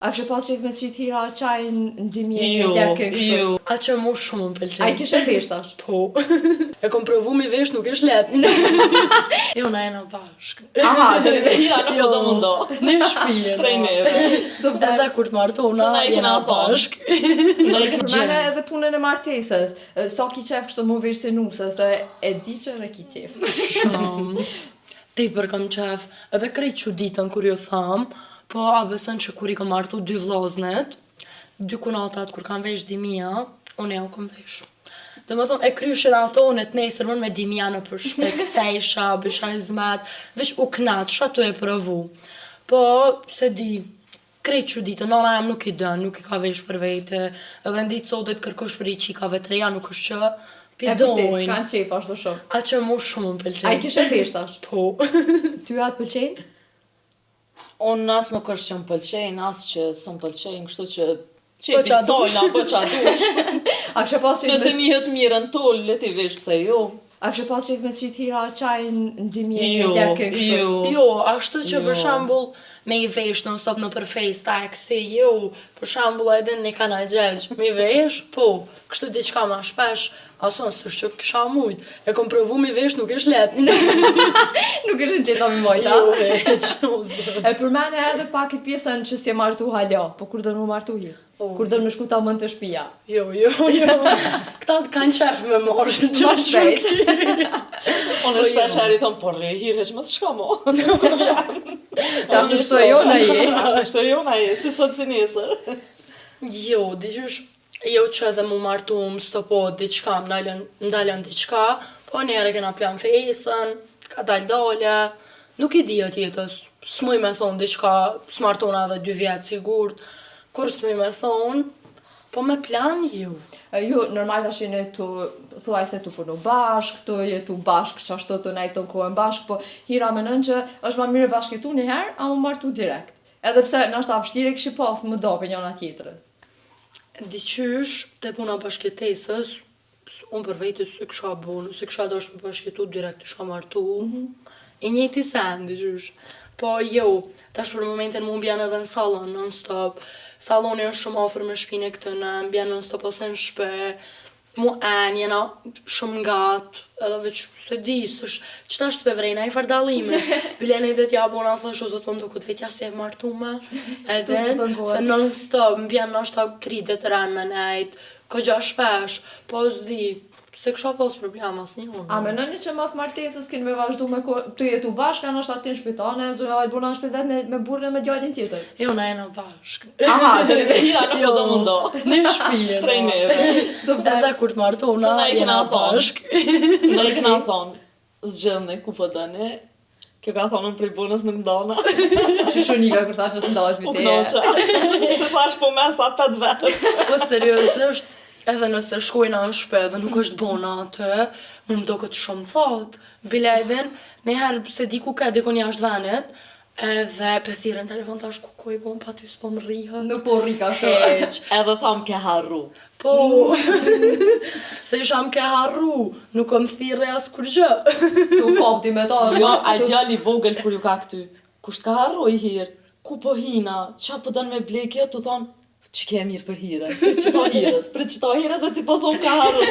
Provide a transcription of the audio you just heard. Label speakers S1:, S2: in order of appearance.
S1: A kishe pas qef me qit Hira çaj në dimje
S2: Jo,
S1: lekë kështu?
S2: jo.
S3: A që mu shumë më pëlqen.
S1: A i kishe vesh tash?
S3: Po. E kom provu mi vesh, nuk është lehtë. jo, na jena bashkë.
S1: Aha, do të
S2: Hira nuk po do mundo.
S3: Në shtëpi.
S2: Prej neve.
S1: Super.
S3: Edhe kur të martona,
S2: Se na i
S3: jena
S2: kena thonë.
S3: bashkë.
S2: Na i kena
S1: Përmene edhe punën e martesës. E, Sa ki qef kështu mu vesh si nuse, se e di që edhe ki qef.
S3: Shumë. Tepër kam qef. Edhe krejt çuditën kur ju tham, po a beson që kur i kam martu dy vllaznet, dy kunatat kur kam vesh dimija, unë ja u kam vesh. Do më thonë, e kryshin ato unë të nesër me dimija në për shpe, kcejsha, bësha izmet, veç u knaqsha tu e provu. Po, se di, krejt çuditën, nona jam nuk i dën, nuk i ka vesh për vete, edhe në ditë sotit kërkosh për i qikave të reja, nuk është që pi
S1: E vërtet,
S3: dojnë.
S1: s'kan qef ashtu shumë.
S3: A që mu shumë më pëlqen.
S1: A i kishe vesh tash?
S3: Po.
S1: Ty atë pëlqejnë?
S2: Unë as nuk është që më pëlqejnë, as që s'më pëlqejnë, kështu që
S3: Po
S2: qefi
S3: qa
S2: sojna, po qa dush.
S1: A kishe pas qef
S2: Nëse
S1: me,
S2: njihet mirë në tol, le ti vesh, pse jo?
S1: a kishe pas qef me qit Hira çaj në dimje
S2: Jo,
S1: lekë kështu?
S2: jo.
S3: Jo, ashtu që për
S2: Jo.
S3: shembull me i vesh non stop në për festa e kësi, jo, për shembull edhe në kana gjegj, me i vesh, po, kështu diçka ma shpesh, ason s'është që kisha mujt. E kom provu mi vesh, nuk është lehtë.
S1: Nuk është në qeta mi mojta.
S3: Jo, veç, o zot.
S1: E përmene edhe pak këtë pjesën që s'je martu hala, po kur do më martu hi?
S3: Oh.
S1: Kur do më shku ta mend të shtëpia?
S3: Jo, jo, jo. Këta të kanë qef me marrë, që
S1: Ma shpejt.
S2: Unë
S3: Po
S2: shpesh
S3: jo.
S2: herë i thom, po rre, hirë, heq mos shko mo.
S1: Tash të shto jo na je.
S2: Tash të shto jo na je, si sot si nesër.
S3: Jo, diqysh, jo që edhe mu martu, më stopo diçka, më ndalën, ndalën diçka, po njerë e kena plan fesën, ka dal dale, nuk i di atë jetës, s'muj me thonë diçka, s'martona edhe dy vjetë sigurt, kur s'muj me thonë, po me plan jo.
S1: E, Ju, normal tash jeni tu, thuaj se tu punu bashk, tu jetu bashk, qashtu tu nejtë në kohën bashk, po Hira menon që është ma mirë bashkëtu një herë, a mu martu direkt. Edhe pse nashta vështirë e kishi pas më do për njëna tjetrës.
S3: Diqysh, te puna bashkëjetesës, unë për vete s'e kisha bu, nëse kisha dasht me bashkëjetu, direkt isha martu. I njëjti sen, diqysh. Po jo, tash për momentin mu m'bjen edhe në salon non stop. Saloni është shumë afër me shtëpinë e këtëne, m'bjen non stop ose në shtëpi. Mu en, jena shumë ngat, edhe veç s'e di, s'është, që tash s'pe vrejna i farë dallimi. Bile një ditë ja bona, thosh, o zot, po më duket vetja si e martume. Edhe,
S1: Tu s'po
S3: se non stop, më bjen nashta 3 ditë ren me nejt, kogja shpesh, po s'di, se kisha pas problem asnjë.
S1: A menoni që mas martesës keni me vazhdu me ko, të jetu bashkë, a ndoshta ti në shtëpi tane, zonja Valbona në shtëpi vet me, me burrin e me djalin tjetër.
S3: Jo, na jena bashkë.
S1: Aha, do të
S2: Hira nuk po do mundo.
S3: Në shtëpi.
S2: Prej neve.
S1: Super.
S3: Edhe kur të martona,
S2: Se na i
S3: jena
S2: kena thonë.
S3: bashkë.
S2: Na i kena thonë, zgjidhni ku po doni. Kjo ka thonë unë prej bonës nuk ndona.
S1: Që shunive kur tha që s'ndahet
S2: U
S1: vite.
S2: knoqa. Se thash po mesa pet vetë.
S3: Po seriozisht, edhe nëse shkojna në shtëpi dhe nuk është bona aty, mu më duket shumë thot. Bile edhe një herë se di ku ka dikun jashtë venit, edhe pe thirrën telefon thash ku ku i bon pa ty s'po më rrihet.
S1: Nuk po rrika këto.
S3: Heq.
S2: Edhe tham ke harru.
S3: Po, thesha më ke harru, nuk më thirre as kur gjë.
S1: Tu kap ti me ta.
S2: Jo, ai djali i vogël kur ju ka këty. Kush t'ka harru i hirë? Ku po hina? Qa po don me ble kjo? Tu thon, që ke mirë për hirën? Për qëto hirës? Për qëto hirës e ti po thon ka harru.